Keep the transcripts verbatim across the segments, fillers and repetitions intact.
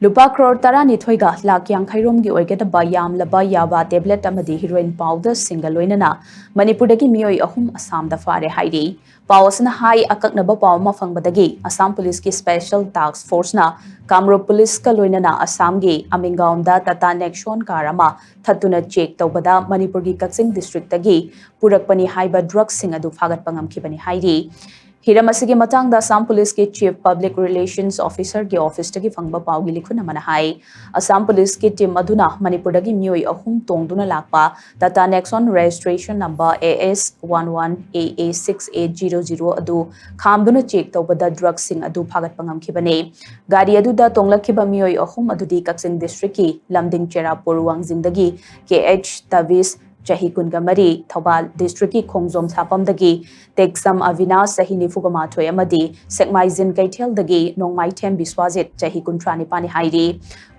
ꯂꯨꯄꯥ ꯀ꯭ꯔꯣꯔ ꯇꯔꯥꯅꯤꯊꯣꯏꯒ ꯂꯥꯛ ꯌꯥꯡꯈꯩ ꯔꯣꯝꯒꯤ ꯑꯣꯏꯒꯗꯕ ꯌꯥꯝꯂꯕ ꯌꯥꯕꯥ ꯇꯦꯕ꯭ꯂꯦꯠ ꯑꯃꯗꯤ ꯍꯤꯔꯣꯏꯟ ꯄꯥꯎꯗꯔꯁꯤꯡꯒ ꯂꯣꯏꯅꯅ ꯃꯅꯤꯄꯨꯔꯗꯒꯤ ꯃꯤꯑꯣꯏ ꯑꯍꯨꯝ ꯑꯁꯥꯝꯗ ꯐꯥꯔꯦ ꯍꯥꯏꯔꯤ꯫ ꯄꯥꯎ ꯑꯁꯤꯅ ꯍꯥꯏ, ꯑꯀꯛꯅꯕ ꯄꯥꯎ ꯑꯃ ꯐꯪꯕꯗꯒꯤ ꯑꯁꯥꯝ ꯄꯨꯂꯤꯁꯀꯤ ꯁ꯭ꯄꯦꯁꯦꯜ ꯇꯥꯁꯛ ꯐꯣꯔꯁꯅ ꯀꯥꯃꯔꯨꯞ ꯄꯨꯂꯤꯁꯀ ꯂꯣꯏꯅꯅ ꯑꯁꯥꯝꯒꯤ ꯑꯃꯤꯡꯒꯥꯎꯟꯗ ꯇꯥꯇꯥ ꯅꯦꯛꯁꯣꯟ ꯀꯥꯔ ꯑꯃ ꯊꯠꯇꯨꯅ ꯆꯦꯛ ꯇꯧꯕꯗ ꯃꯅꯤꯄꯨꯔꯒꯤ ꯀꯛꯆꯤꯡ ꯗꯤꯁꯇ꯭ꯔꯤꯛꯇꯒꯤ ꯄꯨꯔꯛꯄꯅꯤ ꯍꯥꯏꯕ ꯗ꯭ꯔꯒꯁꯤꯡ ꯑꯗꯨ ꯐꯥꯒꯠꯄ ꯉꯝꯈꯤꯕꯅꯤ ꯍꯥꯏꯔꯤ꯫ ꯍꯤꯔꯝ ꯑꯁꯤꯒꯤ ꯃꯇꯥꯡꯗ ꯑꯁꯥꯝ ꯄꯨꯂꯤꯁꯀꯤ ꯆꯤꯐ ꯄꯕ꯭ꯂꯤꯛ ꯔꯤꯂꯦꯁꯟꯁ ꯑꯣꯐꯤꯁꯔꯒꯤ ꯑꯣꯐꯤꯁꯇꯒꯤ ꯐꯪꯕ ꯄꯥꯎꯒꯤ ꯂꯤꯈꯨꯟ ꯑꯃꯅ ꯍꯥꯏ, ꯑꯁꯥꯝ ꯄꯨꯂꯤꯁꯀꯤ ꯇꯤꯝ ꯑꯗꯨꯅ ꯃꯅꯤꯄꯨꯔꯗꯒꯤ ꯃꯤꯑꯣꯏ ꯑꯍꯨꯝ ꯇꯣꯡꯗꯨꯅ ꯂꯥꯛꯄ Tata Nexon registration number A S one one A A six eight zero zero ꯑꯗꯨ ꯈꯥꯝꯗꯨꯅ ꯆꯦꯛ ꯇꯧꯕꯗ ꯗ꯭ꯔꯒꯁꯤꯡ ꯑꯗꯨ ꯐꯥꯒꯠꯄ ꯉꯝꯈꯤꯕꯅꯤ꯫ ꯒꯥꯔꯤ ꯑꯗꯨꯗ ꯇꯣꯡꯂꯛꯈꯤꯕ ꯃꯤꯑꯣꯏ ꯑꯍꯨꯝ ꯑꯗꯨꯗꯤ ꯀꯛꯆꯤꯡ ꯗꯤꯁꯇ꯭ꯔꯤꯛꯀꯤ ꯂꯝꯗꯤꯡ ꯆꯦꯔꯥꯄꯨꯔ ꯋꯥꯡꯖꯤꯡꯗꯒꯤ K H ꯇꯕꯤꯁ, ꯆꯍꯤ ꯀꯨꯟꯒ ꯃꯔꯤ, ꯊꯧꯕꯥꯜ ꯗꯤꯁꯇ꯭ꯔꯤꯛꯀꯤ ꯈꯣꯡꯖꯣꯝ ꯁꯥꯄꯝꯗꯒꯤ ꯇꯦꯛꯁꯝ ꯑꯕꯤꯅꯥꯁ, ꯆꯍꯤ ꯅꯤꯐꯨꯒ ꯃꯥꯊꯣꯏ, ꯑꯃꯗꯤ ꯁꯦꯛꯃꯥꯏꯖꯤꯟ ꯀꯩꯊꯦꯜꯗꯒꯤ ꯅꯣꯡꯃꯥꯏꯊꯦꯝ ꯕꯤꯁ꯭ꯋꯥꯖꯤꯠ, ꯆꯍꯤ ꯀꯨꯟꯊ꯭ꯔꯥ ꯅꯤꯄꯥꯟꯅꯤ ꯍꯥꯏꯔꯤ꯫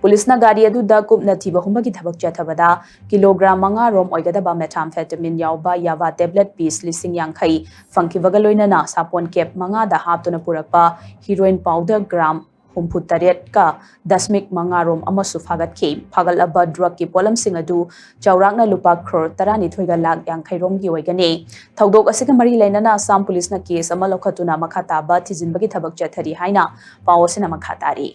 ꯄꯨꯂꯤꯁꯅ ꯒꯥꯔꯤ ꯑꯗꯨꯗ ꯀꯨꯞꯅ ꯊꯤꯕ ꯍꯨꯝꯕꯒꯤ ꯊꯕꯛ ꯆꯠꯊꯕꯗ ꯀꯤꯂꯣꯒ꯭ꯔꯥꯝ ꯃꯉꯥ ꯔꯣꯝ ꯑꯣꯏꯒꯗꯕ methamphetamine ꯌꯥꯎꯕ ꯌꯥꯕꯥ ꯇꯦꯕ꯭ꯂꯦꯠ ꯄꯤꯁ ꯂꯤꯁꯤꯡ ꯌꯥꯡꯈꯩ ꯐꯪꯈꯤꯕꯒ ꯂꯣꯏꯅꯅ ꯁꯥꯄꯣꯟ ꯀꯦꯞ ꯃꯉꯥꯗ ꯍꯥꯞꯇꯨꯅ ꯄꯨꯔꯛꯄ ꯍꯤꯔꯣꯏꯟ ꯄꯥꯎꯗꯔ ꯒ꯭ꯔꯥꯝ ꯍꯨꯝꯐꯨ ꯇꯔꯦꯠꯀ ꯗꯁꯃꯤꯛ ꯃꯉꯥ ꯔꯣꯝ ꯑꯃꯁꯨ ꯐꯥꯒꯠꯈꯤ꯫ ꯐꯥꯒꯠꯂꯕ ꯗ꯭ꯔꯒꯀꯤ ꯄꯣꯠꯂꯝꯁꯤꯡ ꯑꯗꯨ ꯆꯥꯎꯔꯥꯛꯅ ꯂꯨꯄꯥ ꯀ꯭ꯔꯣꯔ ꯇꯔꯥꯅꯤꯊꯣꯏꯒ ꯂꯥꯛ ꯌꯥꯡꯈꯩ ꯔꯣꯝꯒꯤ ꯑꯣꯏꯒꯅꯤ꯫ ꯊꯧꯗꯣꯛ ꯑꯁꯤꯒ ꯃꯔꯤ ꯂꯩꯅꯅ ꯑꯁꯥꯝ ꯄꯨꯂꯤꯁꯅ ꯀꯦꯁ ꯑꯃ ꯂꯧꯈꯠꯇꯨꯅ ꯃꯈꯥ ꯇꯥꯕ ꯊꯤꯖꯤꯟꯕꯒꯤ ꯊꯕꯛ ꯆꯠꯊꯔꯤ ꯍꯥꯏꯅ ꯄꯥꯎ ꯑꯁꯤꯅ ꯃꯈꯥ ꯇꯥꯔꯤ꯫